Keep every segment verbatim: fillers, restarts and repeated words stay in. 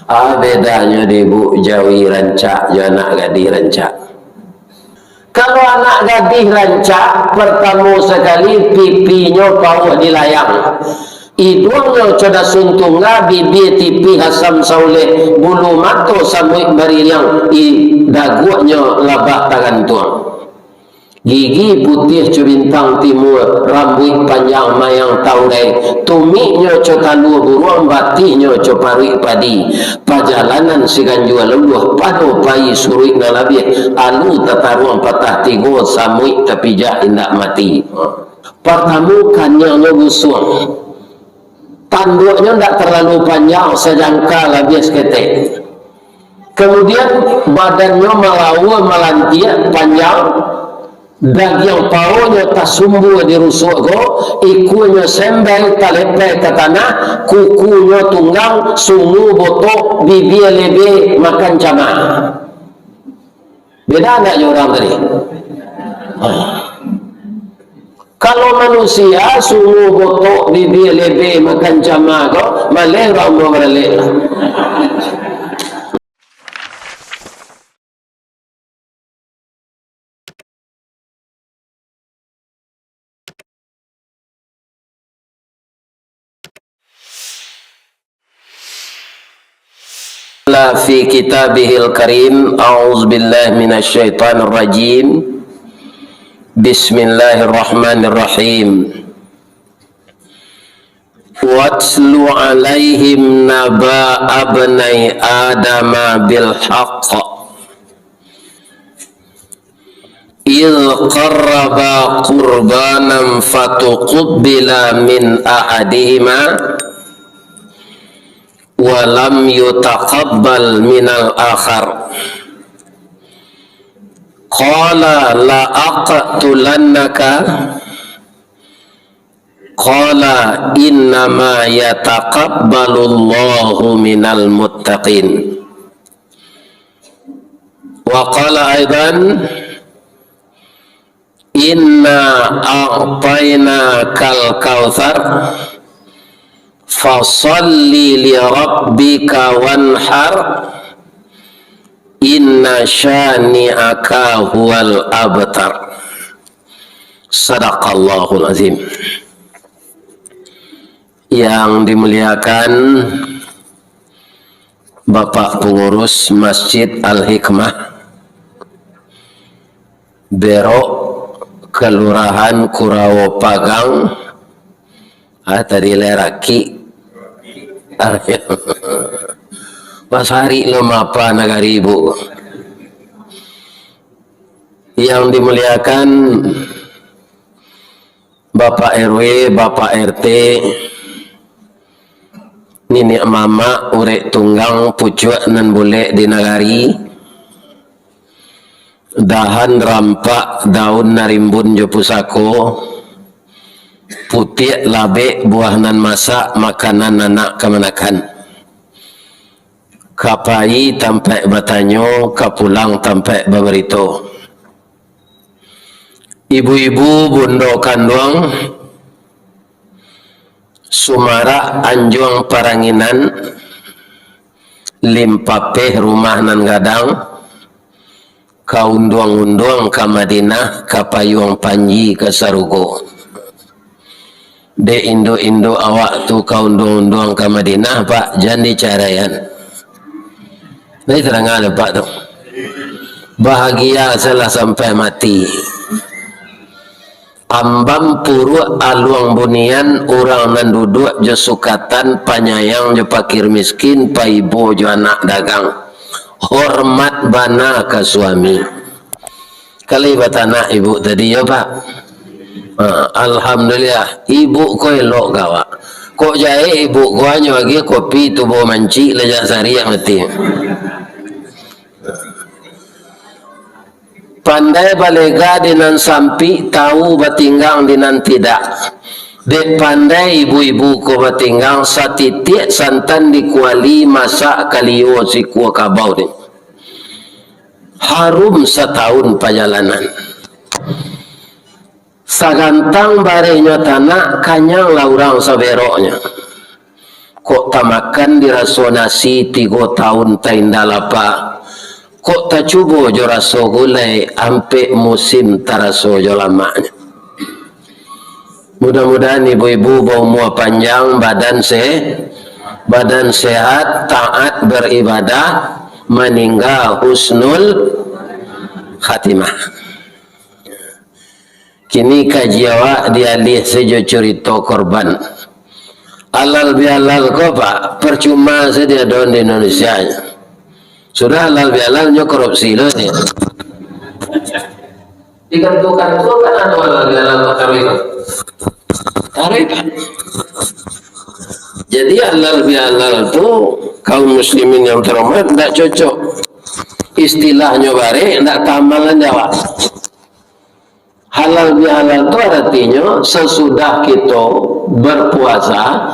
A bedanyo di Buk Jawi rancak jo anak gadih rancak. Kalau anak gadih rancak, partamo sakali pipinyo pauah di layang. Iduangnyo co dasun tungga, bibia tipih asam sauleh, bulu mato samuik baririang, i daguaknyo labah tagantuang. Gigi putiah co bintang timua, rambuik panjang mayang taurai, tumiknyo co talua buruang, batihnyo co paruik padi. Pajalanan siganjua luluah, pado pai suruik nan labiah, alu tataruang patah tigo, samuik tapijak indak mati. Partamo kaniangnyo gusuang, tanduaknyo ndak talalu panjang, sajangka labiah saketek. Kamudian, badannyo malaua malantiak panjang, dagiang paonyo tasumbua di rusuak ko, ikuanyo sembai talepai ka tanah, kukunyo tunggang, sungu botok, bibia lebe, makan cama. Beda ndak jo urang tadi? Kalau manusia sungu botok, bibia lebe, makan cama ko, maleh urang baralek lah. La fi kitabihil karim, a'udzubillahi minasyaitonirrajim. Bismillahirrahmanirrahim. Watlu alaihim naba abnai Adama bil haqq. Idh qarraba qurbanan fatuqubila min ahadihima wa lam yutaqabbal minal akhar. Qala la aqtulannaka. Qala innama yataqabbalullahu minal muttaqin. Wa qala aidan, inna a'tainakal kautsar, fasalli li rabbika wanhar, inna syani'aka huwal abtar. Sadaqallahul azim. Yang dimuliakan Bapak Pengurus Masjid Al-Hikmah, Berok, Kelurahan Kurawa Pagang, ah, tadi lai Rakik. Pasarik lo mapa nagari ibu. Yang dimuliakan Bapak R W, Bapak R T, niniak mamak, urek tunggang, pucuak nan bulek di nagari, dahan rampak, daun nan rimbun jo pusako, putiak labek, buah nan masak, makanan anak kamanakan. Ka pai tampaik batanyo, ka pulang tampaik babarito. Ibu-ibu bundo kanduang, sumarak anjuang paranginan, limpapeh rumah nan gadang, ka unduang-unduang ka Madinah, ka payuang panji ka sarugo. Dek induak-induak awak tu ka unduang-unduang ka Madinah, Pak, jan dicaraian. Lai tadanga dek Pak tu. Bahagia salah sampai mati. Ambam puruak aluang bunian, urang nan duduak jo sukatan, panyayang jo pakir miskin, paibo jo anak dagang. Hormat bana ka suami. Ka lai batanak ibu tadi, yo, Pak? Ha, alhamdulillah, ibu ko elok ka awak. Kok jahek ibu ko, anyo agiah kopi tubo mancik, lajak sariak mati. Pandai balega di nan sampik, tau batinggang di nan tidak. Dek pandai ibu-ibu ko batinggang, satitiak santan di kuali, masak kalio sikua kabau ni. Harum satahun pajalanan. Sagantang barehnyo tanak, kanyang lah urang saberoknyo. Kok tamakan diraso nasi tigo taun tainda lapa. Kok tacubo jo raso gulai, ampek musim taraso jo lamaknyo. Mudah-mudahan ibu-ibu baumua panjang, badan se-, badan sehat, taat baribadah, maningga husnul khatimah. Kini kaji awak dialih sajo curito korban. Halal bihalal ko, Pak, percuma sajo diadoan di Indonesia. Sudah halal bihalal, nyo korupsi lo nyo. Di kantua-kantua kan ado halal bihalal, Pak, taruih, Pak. Taruih, Pak. Jadi halal bihalal tu, kaum muslimin yang terhormat, ndak cocok. Istilahnyo barek, ndak taamalan di awak. Halal bihalal tu aratinyo, sasudah kito berpuasa,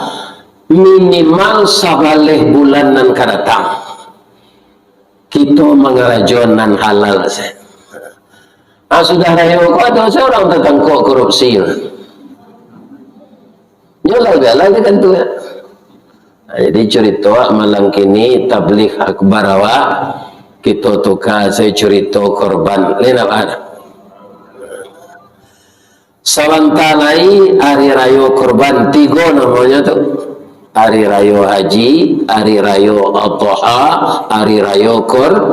minimal sabaleh bulan nan ka datang, kito mangarajo nan halal se. Ah, sudah rayo ko, ado se urang tatangkok korupsi. Nyo lah galak di kantua. Nah, jadi curito awak malam kini, tabligh akbar awak, kito tuka sajo curito korban. Lain awak. Sabanta lai Hari Rayo Korban, tigo namonyo tu. Hari Rayo Haji, Hari Rayo Adha, Hari Rayo Kor-,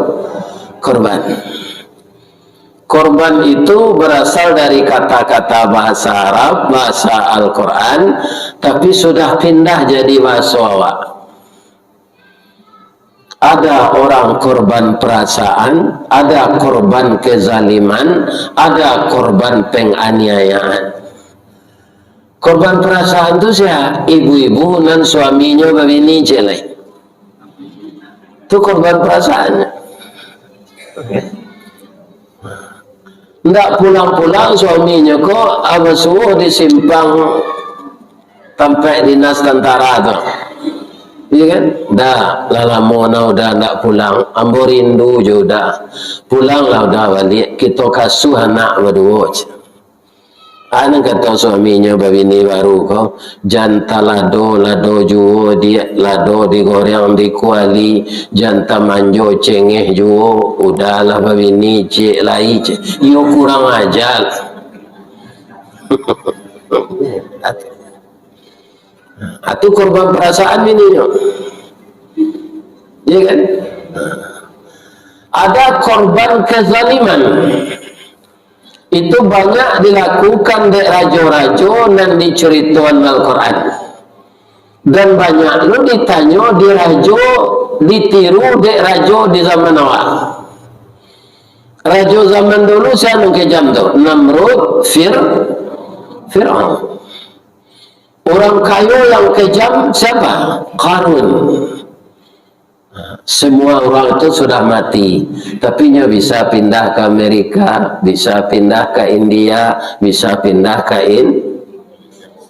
Korban. Korban itu berasal dari kata-kata bahasa Arab, bahasa Al-Quran, tapi sudah pindah jadi bahasa awak. Ada orang korban perasaan, ada korban kezaliman, ada korban penganiayaan. Korban perasaan tu sia? Ibu-ibu nan suaminyo babini ciek lai. Tu korban perasaannyo. Ndak pulang-pulang suaminyo ko, ah, basuo di simpang tampek dinas tantara tu. Iyo kan? Dah, lah lamo nah Uda ndak pulang. Ambo rindu jo Uda. Pulanglah Uda baliak, kito kasuah anak baduo. Anu kato suaminyo babini baru ko, jan talado, lado juo, diak, lado digoreng di kuali, jan tamanjo cengeh juo, Uda lah babini ciek lai, ceh. Iyo kurang aja. Atu korban perasaan bininyo. Iya kan? Ada korban kezaliman. Itu banyak dilakukan dek rajo-rajo nan dicaritoan Al-Quran. Dan banyak lo ditanyo di rajo, ditiru dek rajo di zaman awal. Rajo zaman dulu sia nan kejam tu? Namrud, Fir-, Fir'aun. Orang kayo yang kejam siapa? Karun. Semua orang itu sudah mati, tapi nyo bisa pindah ke Amerika, bisa pindah ke India, bisa pindah ke In-,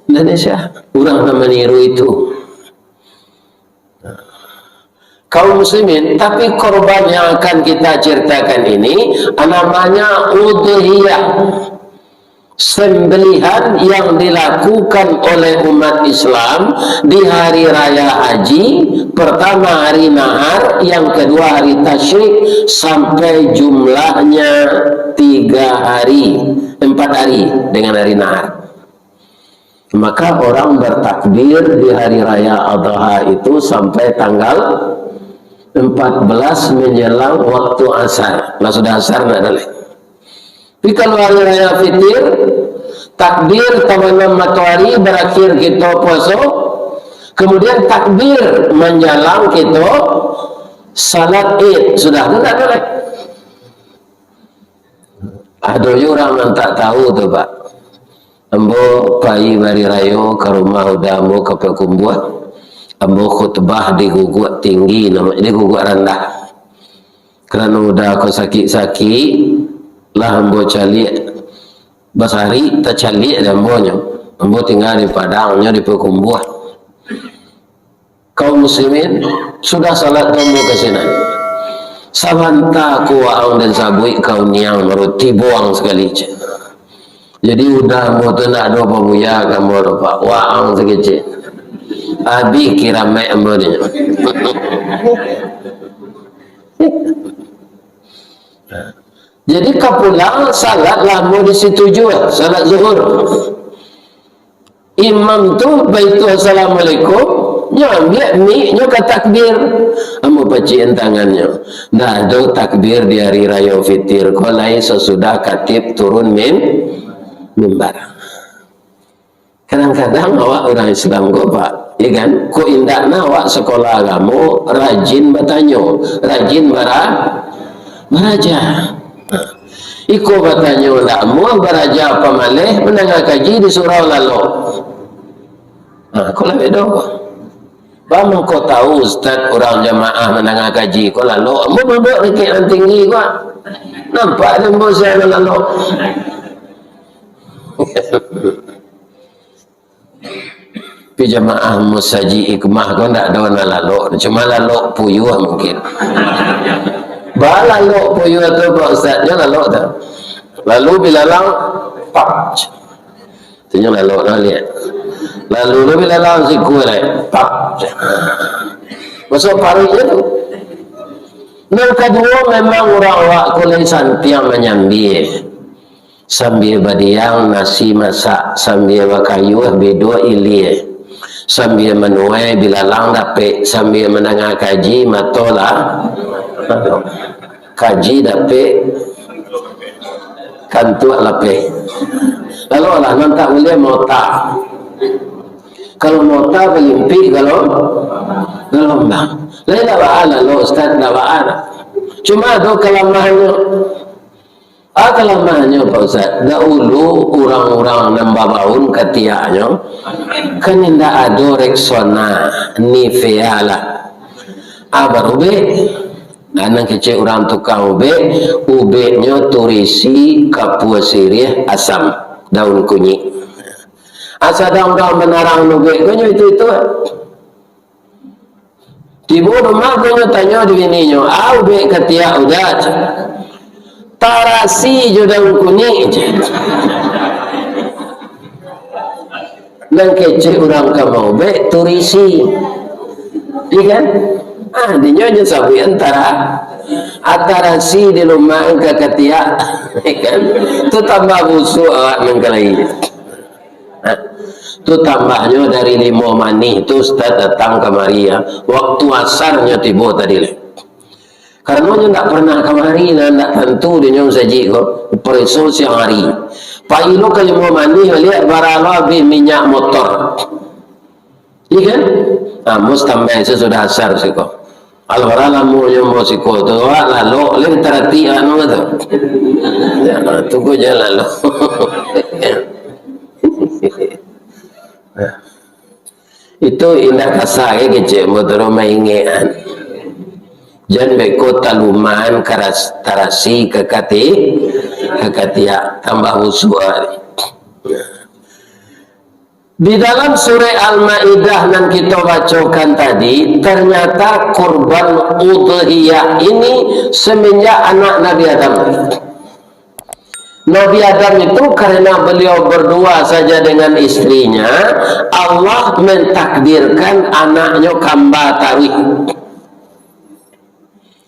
Indonesia. Urang nan maniru itu. Kaum muslimin, tapi korban yang akan kita ceritakan ini namanya udhiyah. Sembelihan yang dilakukan oleh umat Islam di hari raya haji, pertama hari nahar, yang kedua hari tasyrik, sampai jumlahnya tiga hari, empat hari dengan hari nahar. Maka orang bertakbir di hari raya Adha itu sampai tanggal empat belas menjelang waktu asar. Lah sudah asar, ndak ada lagi. Tapi kalau hari raya Fitir, takbir tabanam matoari barakhir kito puaso, kemudian takbir manjalang kito salat Id, sudah tu ndak ado. Ado juo urang nan tak tahu tu, Pak. Ambo pai bari rayo ka rumah uda ambo ka Payakumbuah. Ambo khutbah di guguak tinggi, namo, di guguak randah. Karano uda ko sakik-sakik, lah ambo caliak. Basari tacaliak dek ambo nyo. Ambo tingga di Padang, nyo di Payakumbuah. Kaum muslimin, sudah salat tu ambo ka sinan. Sabanta ko waang den sabuik ka Uniang baru tibo ang sakali, cek. Jadi uda ambo tu ndak ado pabuya ka ambo tu, Pak. Waang sakecek. Abih kiramaik ambo ni. Jadi, kapulang, salat lah ambo di situ juo, salat zuhur. Imam tu baitu assalamualaikum, nyo ambiak mik, nyo ka takbir. Ambo pacikan tangannyo. Ndak ado takbir di hari rayo fitir ko, lai sasudah katib turun mim-, mimbar. Kadang-kadang awak urang Islam ko, Pak, ya kan? Kok indak nah awak sakolah agamo, rajin batanyo, rajin bara-, baraja. Nah, iko batanyo ndak amuah, baraja pamaleh, mandanga kaji di surau lalok. Nah, ko lah bedo. Ba mangko tau, Ustaz, urang jamaah mandanga kaji ko lalok? Ambo duduak dakek nan tinggi ko. Nampak dek ambo sia nan lalok. Tapi jamaah Masajik Hikmah ko ndak ado nan lalok, cuma lalok puyuah mungkin. Ba lalok puyuah tu, Pak Ustaz, nyo lalok tu. Lalu bilalang, pap. Tu nyo lalok nah, liek. Lalu lo bilalang siku lai, pap. Masuak paruiknyo tu. Nan kaduo, memang urang awak ko lai santiang manyambia. Sambia badiang nasi masak, sambia bakayuah biduak ilia, sambia manuai bilalang dapek, sambia mandanga kaji mato lah, kaji dapek, kantuak lapeh. Lalok lah, nan tak buliah mota. Kalau mota balimpik, kalau galombang. Lai ndak baa lalok, Ustaz, ndak baa. Cuma ado kalamahannyo. Ah, kalamahannyo, Pak Ustaz, daulu urang-urang nan babaun katiaknyo, kan indak ado Rexona, Nivea lah. Ah, barubek. Nah, nan kecek urang tukang ubek, ubeknyo turisi kapua siriah, asam, daun kunyik. Ah, sadang urang banarang ubek ko nyo itu-itu. Tibo rumah ko nyo tanyo di bininyo, "Ah, ubek katiak udah," cek. "Tarasi jo daun kunik," cek. Nan kecek urang ka maubek, turisi. Iya kan? Ah, dinyo nyo sabuik antara, ah, tarasi di rumah ka katiak. Iya kan? Tu tambah busuak awak nan ka lai. Nah, tu tambahnyo dari limo manih tu Ustaz datang kamari, ya. Waktu asar nyo tibo tadi lai. Karano nyo ndak pernah kamari, nah, ndak tantu dinyo sajik ko, pareso siang hari. Pai lo ka limo manih, liek bara lo abih minyak motor. Iya kan? Nah, mus tambai sasudah asar siko. Alah, bara lamonyo ambo siko tu, awak lalok, leh taratik anu tu. Ya, tunggu je lalok. Itu indak kasa, ya, kecek ambo tu, maingekan. Jan beko talumaan karas, tarasi ka kati-, ka katiak, tambah busuak. Di dalam surah Al-Maidah nan kito bacokan tadi, ternyata kurban udhiyah ini semenjak anak Nabi Adam. Nabi Adam itu karena beliau berdua saja dengan istrinya, Allah mentakdirkan anaknyo kamba taruih.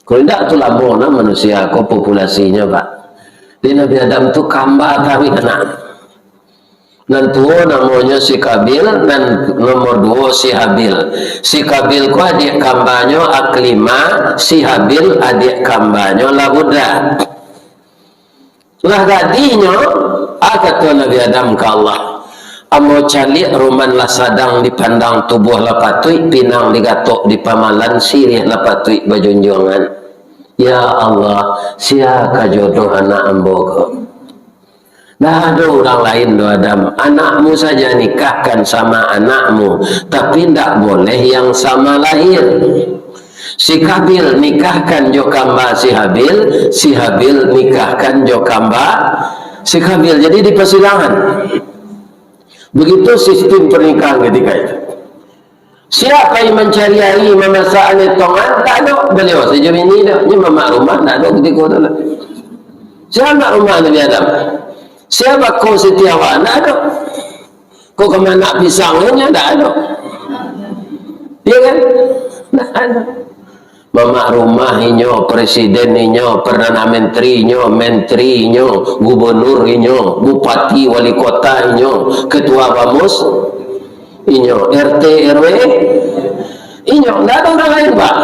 Kalau indak tu lamo nah manusia ko populasinyo, Pak. Di Nabi Adam tu kamba taruih anak. Nan tuo namonyo si Kabil, nan nomor duo si Habil. Si Kabil ko adiak kambanyo Aklima, si Habil adiak kambanyo Labuda. Lah gadinyo, ah, kato Nabi Adam ka Allah, "Ambo caliak rumah lah sadang dipandang, tubuah lah patuik, pinang digatok dipamalan, siriah lah patuik bajunjuangan. Ya Allah, sia ka jodoh anak ambo ko?" Ndak ado urang lain doh, Adam. Anakmu saja nikahkan sama anakmu, tapi ndak boleh yang sama lahir. Si Kabil nikahkan jo kamba si Habil, si Habil nikahkan jo kamba si Kabil. Jadi dipersilangan. Begitu sistem pernikahan ketika itu. Sia pai mancari ari, mamasak ane tongan, tak ado. Baliau sajo bini tu. Nyo mamak rumah, tak ado kutiko tu lah. Sia mamak rumah Nabi Adam? Sia bako Siti Hawa? Tak ado. Kok ka manak pisang nyo, tak ado. Iya kan? Ndak ado. Mamak rumah inyo, presiden inyo, perdana menteri inyo, menteri inyo, gubernur inyo, bupati, wali kota inyo, ketua bamus inyo, R T R W inyo, ndak ado urang lain, Pak.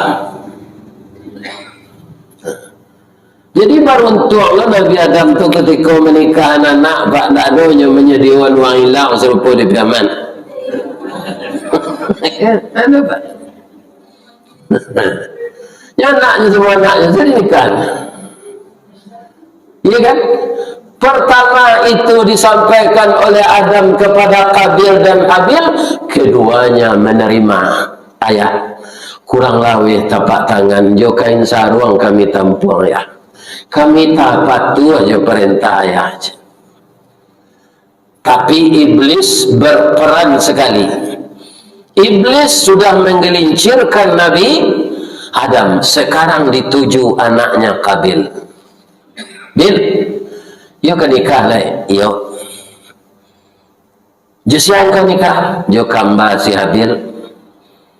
Jadi, baruntuanglah Nabi Adam tu katiko manikahan anak, Pak, ndak ado nyo manyadiakan uang ilang sarupo di Piaman. Anu, Pak. Nyo anaknyo, samua anaknyo, jadi nikahan. Iya kan? Pertama itu disampaikan oleh Adam kepada Kabil dan Habil, keduanya menerima. Ayah, kurang laweh tapak tangan jo kain saruang kami tampuang, Yah. Kami tapatuah jo parentah Ayah. Tapi iblis berperan sekali. Iblis sudah menggelincirkan Nabi Adam, sekarang dituju anaknya Kabil. "Bil, yo ka nikah lai?" "Iyo." "Jo sia ka nikah?" "Jo kamba si Habil."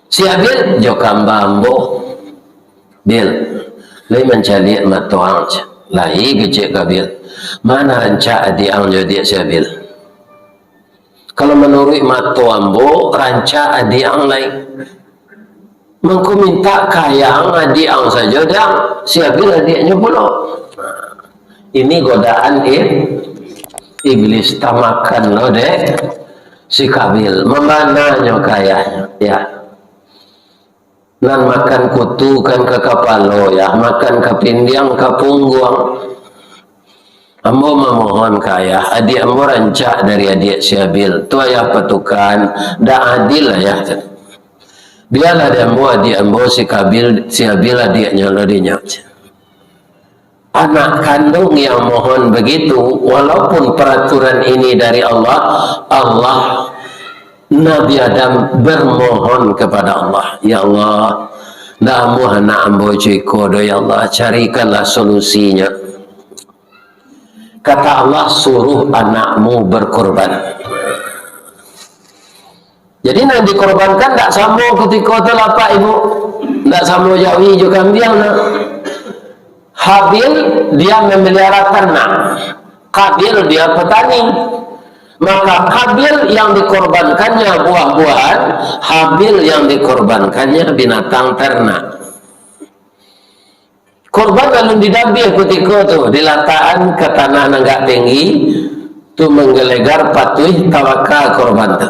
"Si Habil?" "Jo kamba ambo." "Bil, lai mancaliak mato ang?" "Lai," kecek Kabil. "Ma nan rancak adiak ang jo adiak si Habil?" "Kalau manuruik mato ambo, rancak adiak ang lai. Mangko mintak ka ayah ang, adiak ang sajo, dang si Habil adiaknyo pulo." Ini godaan ib-, iblis, tamakan lo dek si Kabil, mamananyo ka ayahnyo, ya. Nan makan kutu kan ka kapalo, ya, makan kapindiang ka pungguang. "Ambo mamohon ka ayah, adiak ambo rancak dari adiak si Habil. Tu ayah patukan, dak adil ayah," kata. "Bialah dek ambo, adiak ambo si Kabil, si Habil adiaknyo lo dinyo." Anak kandung yang mohon begitu, walaupun peraturan ini dari Allah, Allah, Nabi Adam bermohon kepada Allah, "Ya Allah, ndak amuah anak ambo co iko doh, ya Allah, carikanlah solusinya." Kata Allah, "Suruh anakmu berkorban." Jadi, nan dikorbankan ndak samo kutiko tu lah, Pak, Ibu. Ndak samo jawi jo kambiang tu. Habil, dia memelihara ternak. Kabil, dia petani. Maka Kabil yang dikorbankannya buah-buahan, Habil yang dikorbankannya binatang ternak. Korban alun didabiah kutiko tu, dilatakan ka tanah nan agak tinggi, tu manggalegar patuih tawakal korban tu.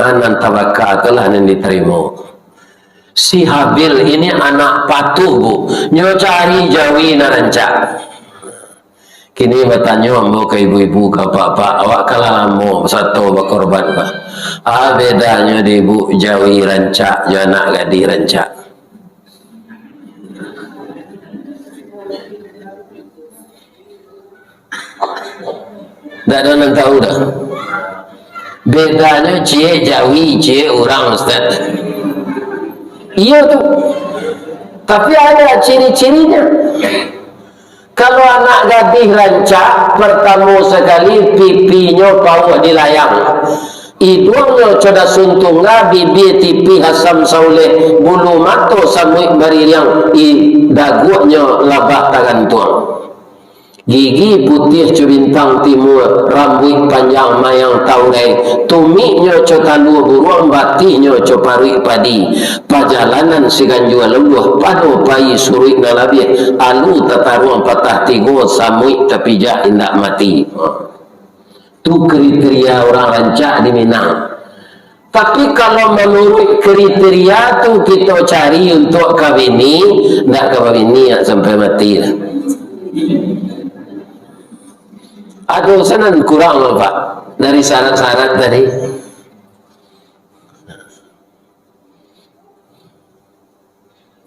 Ah, nan tawakal tu lah nan ditarimo. Si Habil ini anak patuh, Bu. Nyo cari jawi nan rancak. Kini batanyo ambo ka ibu-ibu, ka apak-apak, awak kan lah lamo sato bakorban, bah. Ah, bedanyo di ibu jawi rancak jo anak gadih rancak. Ndak ado nan tahu doh. Bedanyo ciek jawi, ciek urang, Ustaz. Iyo tu. Tapi ada ciri-cirinyo. Kalau anak gadih rancak, partamo sakali pipinyo pauah di layang. Iduangnyo co dasun tungga, bibia tipih asam sauleh, bulu mato samuik baririang, i-, daguaknyo labah tagantuang. Gigi putiah co bintang timua, rambuik panjang mayang taurai, tumiknyo co talua buruang, batihnyo co paruik padi. Pajalanan siganjua laluah, pado pai suruik nan labiah, alu tataruang patah tigo, samuik tapijak indak mati. Tu kriteria urang rancak di Minang. Tapi kalau manuruik kriteria tu kito cari untuak ka bini, ndak ka babini sampai mati lah. Ado sanan kurang lah, Pak, dari syarat-syarat tadi.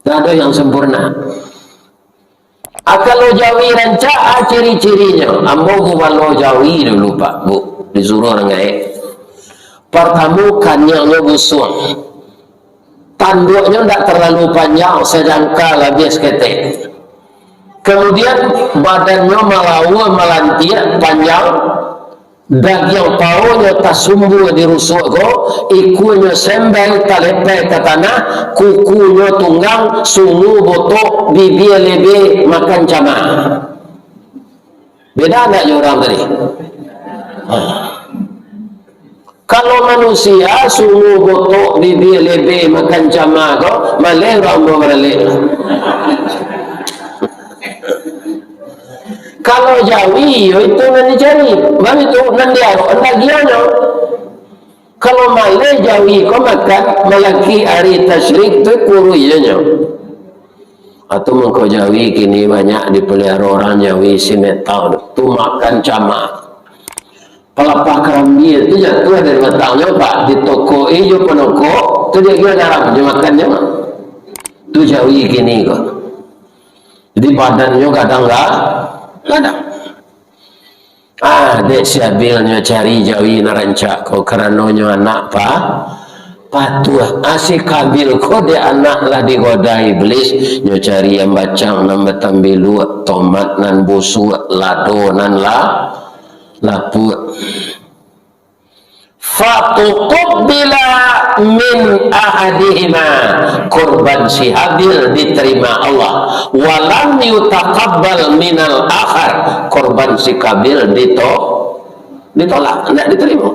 Ndak ado yang sempurna. Ah, kalau jawi rancak, ah, ciri-cirinyo. Ambo gubalo jawi dulu, Pak, Bu, disuruah urang gaek. Partamo, kaniangnyo busuang. Tanduaknyo ndak terlalu panjang, sajangka labiah saketek. Kemudian, badannyo malaua, malantiak, panjang. Dagiang paonyo tasumbua di rusuak ko, ikunyo sembai talepai ka tanah, kukunyo tunggang, sungu botok, bibia lebeh, makan cama. Beda ndak jo urang tadi? Ha. Kalau manusia, sungu botok, bibia lebeh, makan cama ko, maleh urang ambo baralek. Kalau jawi, yo itu nan dicari. Baitu, nan diarok dagiangnyo. Kalau maleh jawi ko makan, malakik ari tasyrik tu kuruianyo. Atau mangko jawi kini banyak dipelihara urang jawi si metal tu. Tu makan cama. Palapah karambia tu jatuah dari batangnyo, Pak. Ditokok-i jo panokok, tu diagiah garam jo makannyo. Tu jawi kini ko. Jadi badannyo gadang ga-, gadang. Ah, dek si Habil nyo cari jawi nan rancak ko, karano nyo anak pa-, patuah. Ah, si Kabil ko dek anak lah digoda Iblis, nyo cari nan bacang, nan batambiluak, tomat nan busuak, lado nan la-, lapuak. Fatuqubbila min ahadihima, korban si Habil diterima Allah. Walam yutaqabbal minal akhar, korban si Kabil dito-, ditolak, ndak diterima.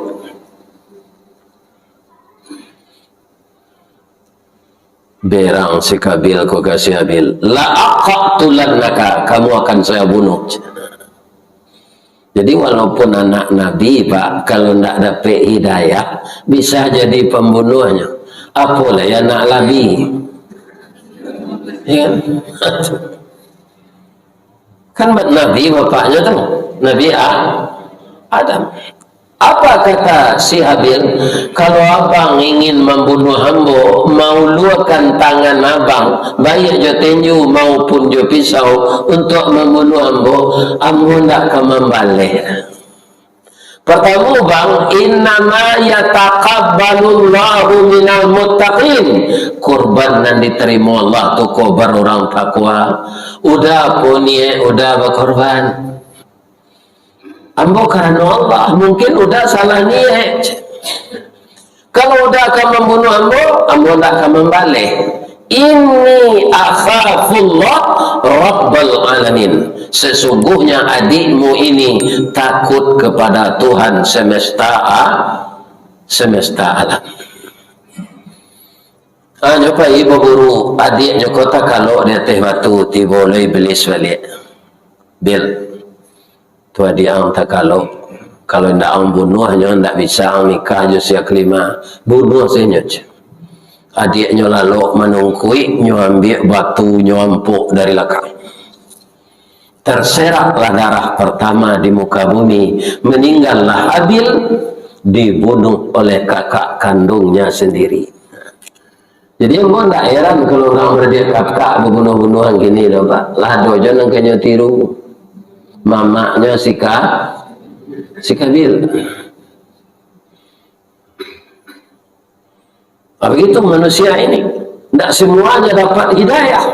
Berang si Kabil ko ka si Habil, "La aqtulannaka, kamu akan saya bunuh." Jadi, walaupun anak Nabi, Pak, kalau ndak dapek hidayah, bisa jadi pambunuahnyo. Apo lai anak Nabi. Ya kan? Kan ba-, Nabi bapaknyo tu, Nabi A-, Adam. Apa kata si Habil, "Kalau abang ingin mambunuah ambo, mauluakan tangan abang, baiak jo tenju maupun jo pisau, untuak mambunuah ambo, ambo ndak ka mambaleh." Partamo, Bang, "Innama yataqabbalullahu minal muttaqin." Kurban nan ditarimo Allah tu kobar urang takwa. Uda apo niaik, uda bakorban. Ambo karano Allah, mungkin uda salah niaik. Kalau uda ka mambunuah ambo, ambo ndak ka mambaleh. Inni akhafullah Rabbal Alamin. Sesungguhnya adikmu ini takut kepada Tuhan semesta a-, semesta alam. Hanyo pai baburu, adiaknyo ko takalok di ateh batu, tibo lo Iblis baliak. Bil, tu adiak ang takalok. Kalau indak ang bunuah nyo, indak bisa ang nikah jo si Aklimah. Bunuah sajo nyo. Adiaknyo lalok manungkuik, nyo ambiak batu, nyo ampok dari lakang. Terseraklah darah pertama di muka bumi, meninggallah Habil, dibunuh oleh kakak kandungnya sendiri. Jadi, ambo ndak heran kalau urang baradiak kakak babunuah-bunuhan kini tu, Pak. Lah ado jo nan kanyo tiru. Mamaknyo si Ka-, si Kabil. Ah, begitu manusia ini. Ndak semuanya dapat hidayah.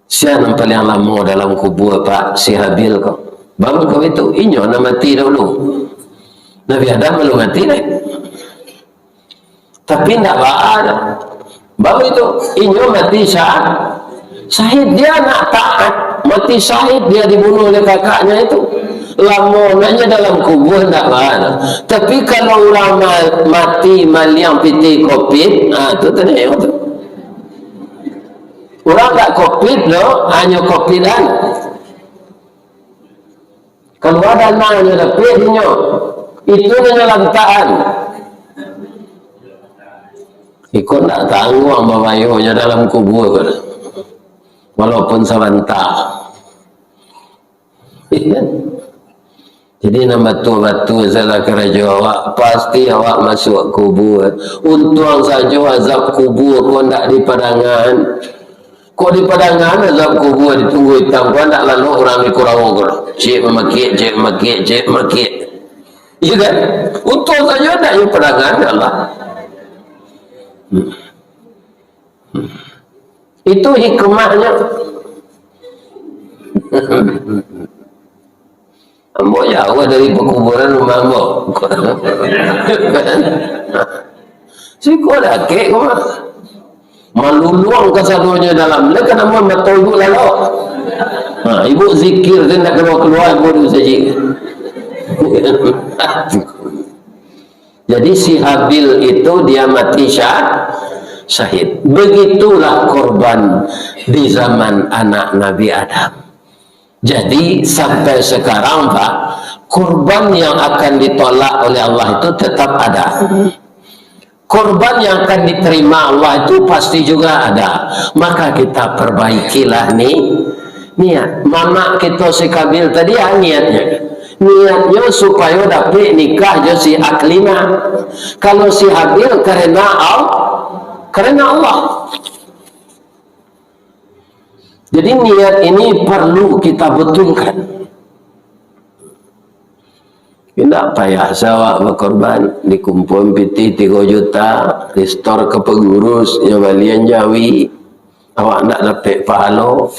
Sia nan paliang lamo dalam kubua, Pak, si Habil ko. Baa kok itu? Inyo nan mati dahulu. Nabi Adam balun mati deh. Tapi ndak baa doh. Baa itu? Inyo mati sya-, syahid. Dia nak taat, mati syahid, dia dibunuh oleh kakaknya itu. Lamo nyo dalam kubua ndak baa doh. Tapi kalau urang ma-, mati maliang pitih covid, ah, tu tadi tu. Urang tak covid lo, hanyo covidan. Kalau ado anak nyo dapek inyo, itu nyo lantakan. Iko ndak tangguang babayonyo dalam kubua, walaupun sabanta. Jadi, nan batua-batua salah karajo awak, pasti awak masuak kubua. Untuang sajo azab kubua ko ndak di Padangan. Kok di Padangan azab kubua di Tunggu Itam ko ndak lalok urang di Kurawo ko. Cek mamakik, cek mamakik, cek mamakik. Iya kan? Untuang sajo ndak di Padangan, ya Allah. Hmm. Itu hikmahnyo. Ambo jauah dari pakuburan rumah ambo. Siko dakek ko mah. Maluluang kasadonyo dalam. Lah kanamo mato ibu lalok. Ha, ibu zikir tu ndak kalua-kalua ibu di masajik. Jadi si Habil itu dia mati syah-, syahid. Begitulah korban di zaman anak Nabi Adam. Jadi sampai sekarang, Pak, korban yang akan ditolak oleh Allah itu tetap ada. Korban yang akan diterima Allah itu pasti juga ada. Maka kita perbaikilah ni niat. Mamak kita si Kabil tadi, ah, niatnya. Niatnya supaya dapik nikah jo si Aklimah. Kalau si Habil karena Al-, karena Allah. Jadi niat ini perlu kita betulkan. Indak payah se awak bakorban, dikumpuan pitih tigo juta, ristor ka pangurus, nyo balian jawi, awak ndak dapek pahalo.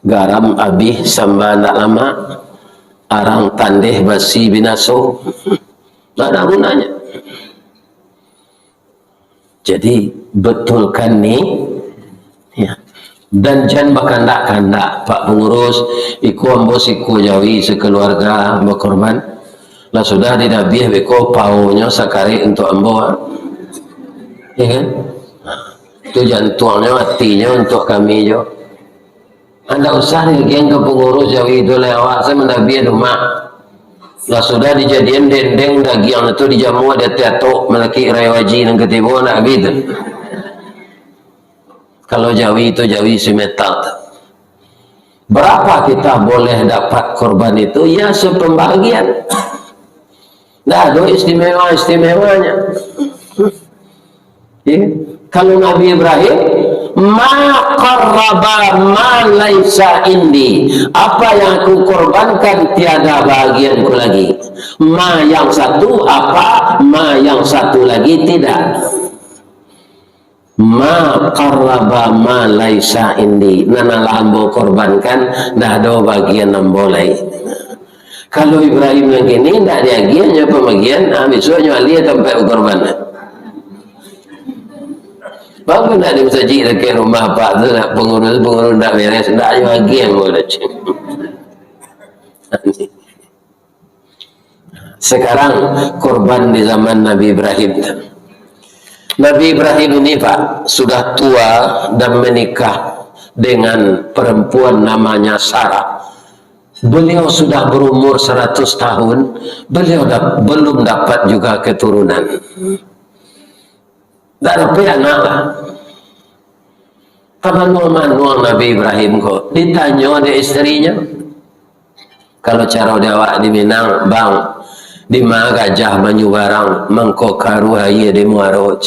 Garam abih, samba ndak lamak, arang tandeh basi binaso. Ndak ada gunanya. Jadi, betulkan ni, ya. Dan jan bakandak-kandak, Pak Pangurus, iko ambo siko jawi sakaluarga bakorban. Lah sudah didabiah beko paonyo sakarek untuak ambo. Ya kan? Tu jantuangnyo, atinyo untuak kami jo. Ndak usah diagiahan ka pangurus jawi tu lai, awak se mandabiah di rumah. Lah sudah dijadian dendeng dagiang tu, dijamua di ateh atok, malakik rayo aji nan katibo, ndak abih tu. Kalau jawi tu jawi si metal tu. Berapa kita boleh dapat korban itu? Ya, sepembahagian. Ndak ado istimewa-istimewanya. Ya. Kalau Nabi Ibrahim, "Ma qarraba ma laisa indi." Apa yang aku korbankan tiada bahagianku lagi. Ma yang satu apa, ma yang satu lagi tidak. "Ma qarraba ma laisa indi." Nan alah ambo korbankan, ndak ado bagian ambo lai. Kalau Ibrahim nan kini ndak diagiahnyo pambagian, ah, bisuaknyo alih tampek bakorban. Bagus ndak di masajik dakek rumah apak tu, ndak pangurus-pangurus ndak beres, ndak nyo agiah ambo dah. Sekarang korban di zaman Nabi Ibrahim tu. Nabi Ibrahim ini, Pak, sudah tua dan menikah dengan perempuan namanya Sarah. Beliau sudah berumur seratus tahun, beliau dap-, belum dapat juga keturunan. Ndak dapek anak lah. Tamanuang-manuang Nabi Ibrahim ko, ditanyo dek isterinyo. Kalau caro di awak di Minang, "Bang, di ma gajah manyubarang, mangko karuah aia di muaro?"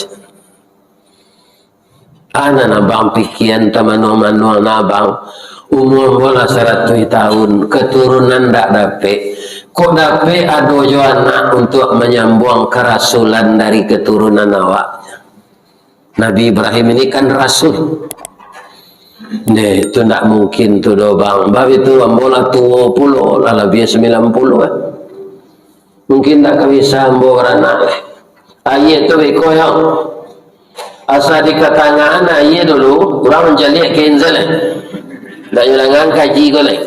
Ah, nan abang pikian tamanuang-manuang nah, bang. Umua ambo lah saratuih tahun, katurunan ndak dapek. Kok dapek ado jo anak untuak manyambuang karasulan dari katurunan awak? Nabi Ibrahim ini kan rasul. Deh, itu ndak mungkin tu doh, bang. Bab itu ambo lah tuo pulo, lah labiah sambilan puluah, eh. Mungkin ndak ka bisa ambo baranak lah. Aia tu beko yo. Asa di katangahan aia dulu, urang mancaliak kenzel, eh. Ndak nyo langan kaji ko lai.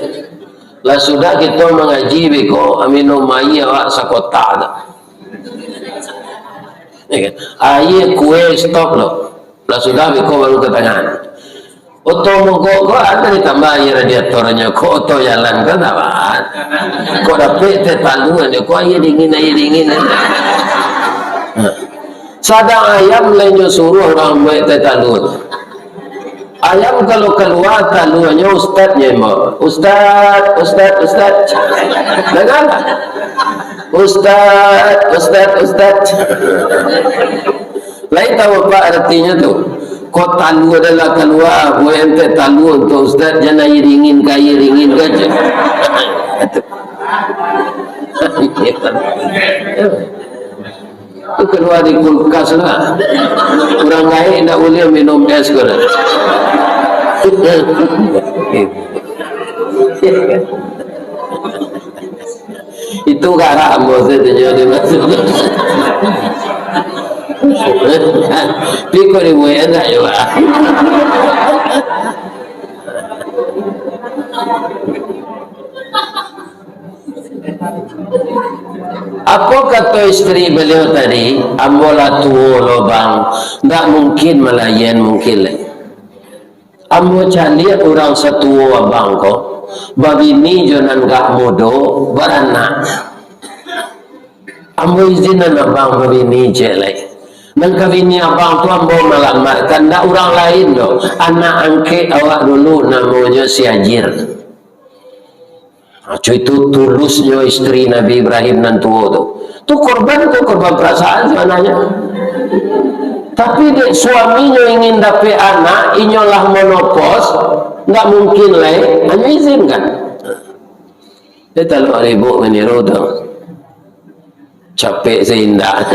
Lah sudah kito mangaji beko, minum aia awak sakotak tu. Ya kan? Aia kue stop lo. Lah sudah beko baru katangahan. Oto mogok ko ado ditambah aia radiatornyo, ko oto jalan ko ndak ba-, ko dapek teh talua nyo, ko aia dingin, aia dingin. Sadang ayam lai nyo suruah urang buek teh talua. Ayam kalau kalua, taluanyo ustadnyo imbau. "Ustad, ustad, ustad." Danga? "Ustad, ustad, ustad." Lai tahu apo artinyo tu? Ko talua adalah kalua, buek teh talua untuak ustad, jan aia dingin ka aia dingin ka, cek. Tu kalua di kulkas lah. Urang gaek ndak buliah minum es ko dah. Itu garah ambo tu, tu nyo dimaksud. Piko dibuek anak yo, Pak. Apo kato isteri baliau tadi, "Ambo lah tuo lo, Bang, ndak mungkin malayan mungkin lai. Ambo caliak urang satuo abang ko, babini jo nan gak mudo, baranak. Ambo izinan abang babini ciek lai. Nan ka bini abang tu ambo malamarkan, ndak urang lain doh, anak angkek awak dulu, namonyo si Hajir." Nah, cuy, itu tulusnyo isteri Nabi Ibrahim nan tuo tu. Tu korban tu, korban perasaan sabananyo. Tapi dek suaminyo ingin dapek anak, inyo lah monopos, ndak mungkin lai, hanyo izinkan. Dia talok ribuk maniru tu. Capek seindak.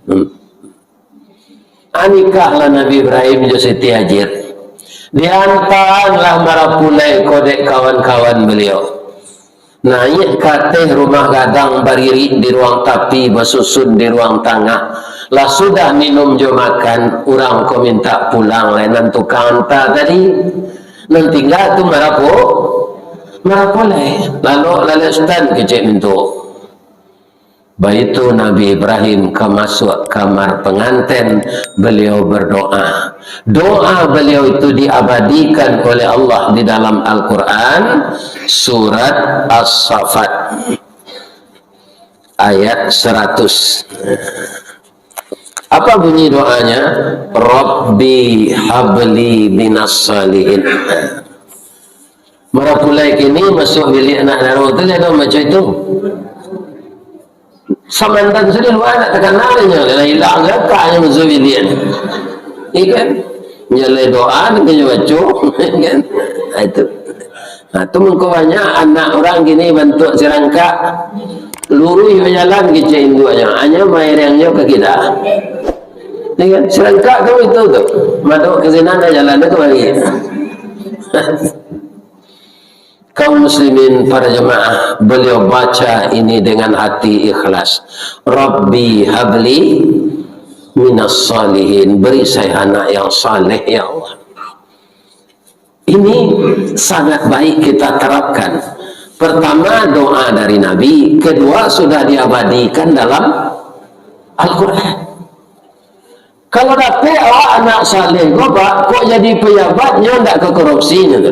Hmm. Anikahlah Nabi Ibrahim jo Siti Hajir. Diantaanlah marapulai ko dek kawan-kawan baliau. Naiak ka ateh rumah gadang baririk di ruang tapi, basusun di ruang tangah. Lah sudah minum jo makan, urang ko mintak pulang lai nan tukang anta tadi. Nan tingga tu marapu-, marapulai. Lalok lalai sutan kecek mintu. Baitu Nabi Ibrahim ka masuak kamar panganten, baliau berdoa. Doa baliau itu diabadikan oleh Allah di dalam Al-Quran, surat As-Saffat, ayat seratus. Apa bunyi doanya? "Rabbi habli minas salihin." Marapulai kini masuak biliak anak daro tu, lai ado baco itu. Samantan sudah lua nak takana inyo, lah ilang gakaknyo masuak biliak tu. Iya kan? Inyo lai doa, inyo baco, kan? Ha, itu. Ha, tu mangko banyak anak urang kini bantuak sirangkak. Luruih bajalan kecek induaknyo, hanyo mairangnyo ka kida. Iya kan? Sirangkak kan itu tu. Madok ka sinan, jalan ka mari. Kaum muslimin, para jemaah, beliau baca ini dengan hati ikhlas. "Rabbi habli minas salihin." Beri saya anak yang saleh, ya Allah. Ini sangat baik kita terapkan. Pertama, doa dari Nabi. Kedua, sudah diabadikan dalam Al-Quran. Kalau dapek awak anak saleh ko, Pak, kok jadi pejabat, nyo ndak ka korupsi, nyo tu.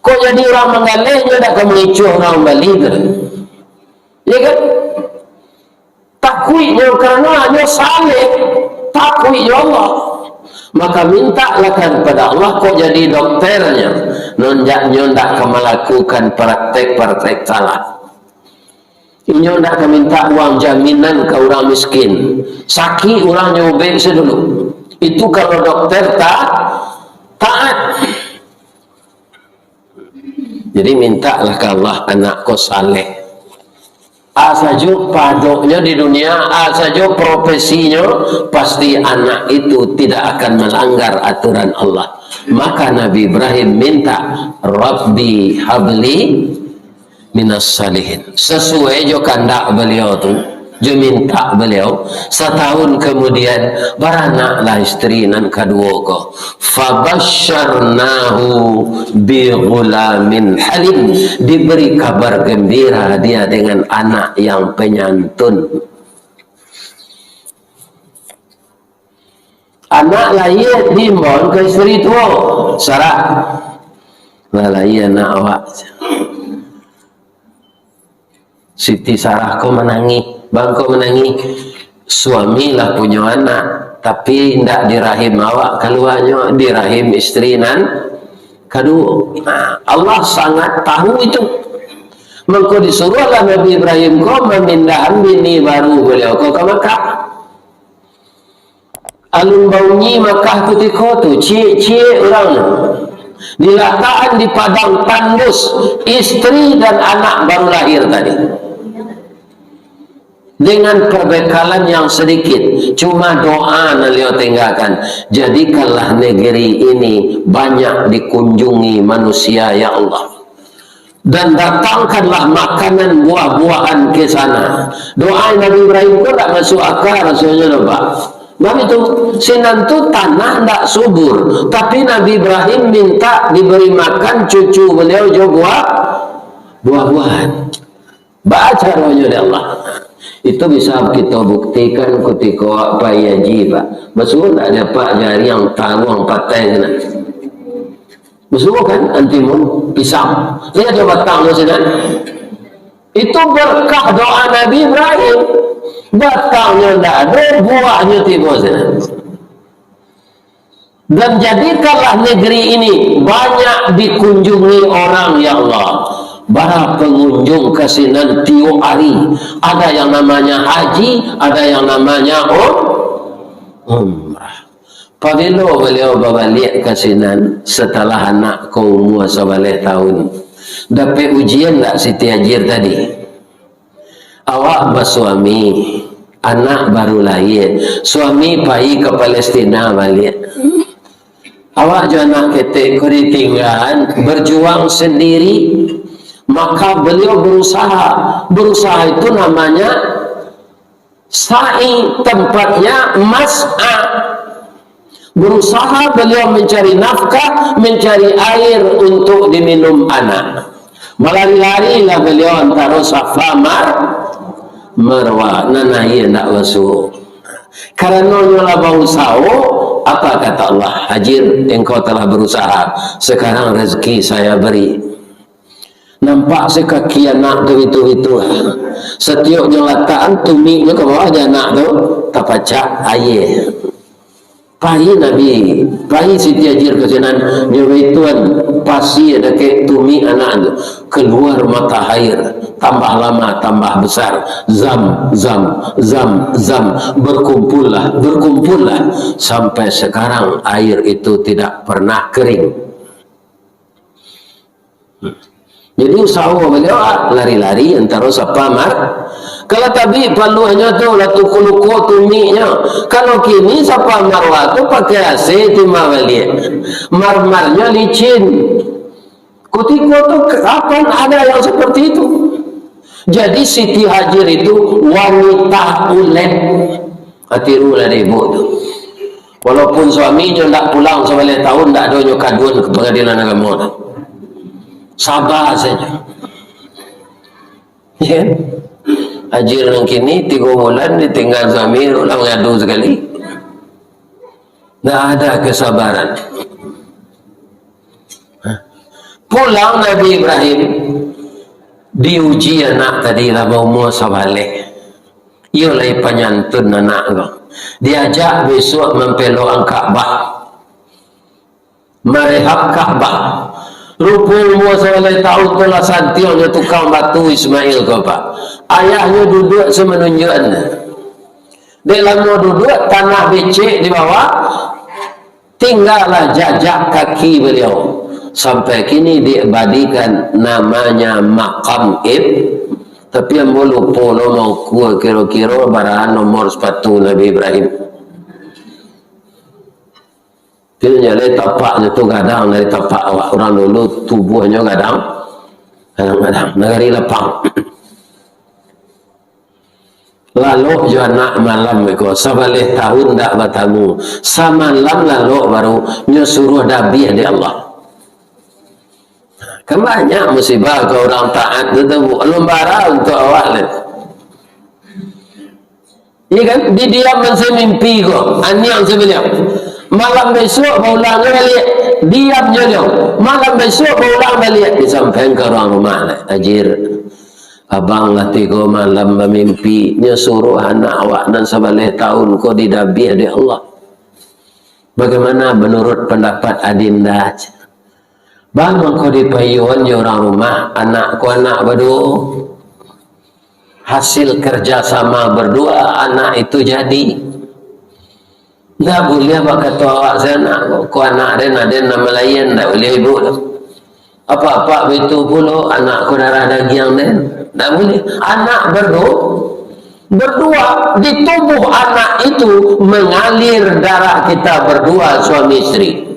Kok jadi urang manggaleh, nyo ndak ka mangicuah urang bali, tu. Ya kan? Takuiknyo karano nyo saleh, takuik jo Allah. Maka mintaklah kepada Allah, kok jadi dokternyo, nyo ndak, nyo ndak ka malakukan praktek-praktek salah. Inyo ndak ka minta uang jaminan ka urang miskin. Sakik urang nyo ubek se dulu. Itu kalau dokter ta-, taat. Jadi, mintaklah ka Allah anak ko saleh. A sajo padoknyo di dunia, a sajo profesinyo, pasti anak itu tidak akan melanggar aturan Allah. Maka Nabi Ibrahim minta, "Rabbi habli minas salihin." Sesuai jo kandak beliau tu, jo mintak beliau, satahun kemudian, baranaklah isteri nan kaduo ko. "Fabasyarnahu bi ghulamin halim." Diberi kabar gembira dia dengan anak yang penyantun. Anak lahia diimbauan ka isteri tuo, Sarah. Lah lahia anak awak. Siti Sarah ko manangih. Bangko manangih, suami lah punyo anak, tapi indak di rahim awak kaluanyo, di rahim isteri nan kaduo. Nah, Allah sangat tahu itu. Mangko disuruahlah Nabi Ibrahim ko mamindahan bini baru baliau ko ka Makkah. Alun baunyi Makkah kutiko tu, ciek-ciek urang tu. Dilatakan di padang tandus, isteri dan anak baru lahir tadi. dengan perbekalan yang sedikit, cuma doa nan baliau tinggakan. Jadikanlah negeri ini banyak dikunjungi manusia, ya Allah. Dan datangkanlah makanan buah-buahan ke sana. Doa Nabi Ibrahim ko tak masuk akal rasanya, nampak. Bab itu, sinan tu tanah ndak subur, tapi Nabi Ibrahim minta diberi makan cucu beliau jo buah, buah-buahan. Baa caronyo dek Allah. Itu bisa kita buktikan kutiko awak pai haji, Pak. Basuo ndak dapek jariang taruang patai sinan. Basuo kan, antimun, pisang. Lihat jo batangnyo sinan. Itu berkah doa Nabi Ibrahim. Batangnyo ndak ado, buahnyo tibo sinan. Dan jadikanlah negeri ini banyak dikunjungi orang, ya Allah. Bara pengunjung ka sinan tiok ari. Ada yang namanya haji, ada yang namanya um-, umrah. Pabilo baliau babaliak ka sinan setelah anak ko umua sabaleh tahun? Dapek ujian ndak Siti Hajir tadi? Awak basuami, anak baru lahia, suami pai ka Palestina baliak. Awak jo anak ketek ko ditinggaan, berjuang sendiri. Maka beliau berusaha. Berusaha itu namanya sa'i, tempatnya mas'a. Berusaha beliau mencari nafkah, mencari air untuk diminum anak. Balari-larilah beliau antaro Safa Mar-, Marwah, nan aia ndak basuo. Karano nyo lah bausaho, apa kata Allah? "Hajir, engkau telah berusaha, sekarang rezeki saya beri." Nampak se kaki anak tu itu-itu. Satiok nyo latakan tumiknyo ka bawah, jo anak tu tapacak aia. Pai Nabi, pai Siti Hajir ka sinan, nyo baituan pasia dakek tumik anak tu. Keluar mata air, tambah lama tambah besar. Zam, zam, zam, zam. Berkumpullah, berkumpullah. Sampai sekarang air itu tidak pernah kering. Jadi usaho baliau, ah, lari-lari antaro Safa Mar-, kalau tabik paluahnyo tu lah tu kuluko tumiknyo. Kalau kini Safa Marwah tu pakai A C timbang baliak. Marmarnyo licin. Kutiko tu kapan ada yang seperti itu? Jadi Siti Hajir itu wanita ulet. Atirulah dek ibu tu. Walaupun suaminyo ndak pulang sabaleh tahun, ndak ado nyo kaduan ka pangadilan agamo tu. Saba sajo. Ya. Hajir nan kini tigo bulan ditinggal suami, lah mangadu sakali. Ndak ada kesabaran. Pulang Nabi Ibrahim, diuji anak tadi lah baumua sabaleh. Iyo lai panyantun anak ko. Diajak bisuak mampelok Ka'bah. Marehab Ka'bah. Rupo umua sabaleh tahun tu lah santiang jo tukang batu Ismail ko, Pak. Ayahnyo duduak se manunjuakan. Dek lamo duduak, tanah becek di bawah, tinggalah jajak kaki baliau. Sampai kini diabadikan namanya Makam Ib-, tapi ambo lupo lo maukua kiro-kiro baraha nomor sapatu Nabi Ibrahim. Kini jaleh tapaknyo tu gadang dari tapak awak. Urang dulu tubuahnyo gadang, gadang-gadang. Nagari lapang. Lalok jo anak malam iko, sabaleh tahun ndak batamu. Samalam lalok baru, nyo suruah dabiah dek Allah. Kan banyak musibah ka urang taat tu, tu, alun bara untuak awak lai. Iya kan? Didiaman se mimpi ko, aniang se baliau. Malam bisuak baulang baliak, diam jo nyo. Malam bisuak baulang baliak, disampaian ka urang rumah lai. Hajir, abang lah tigo malam bamimpi, nyo suruah anak awak nan sabaleh tahun ko didabiah dek Allah. Bagaimana menurut pendapat adinda? Bang, mangko dipaiyoan jo urang rumah, anak ko anak baduo. Hasil kerja sama berdua, anak itu jadi. Ndak buliah bakato awak se anak ko, ko anak den, aden nan malayan, ndak buliah ibu tu. Apak-apak baitu pulo, anak ko darah dagiang den. Ndak buliah. Anak baduo. Berdua, di tubuh anak itu mengalir darah kita berdua suami istri.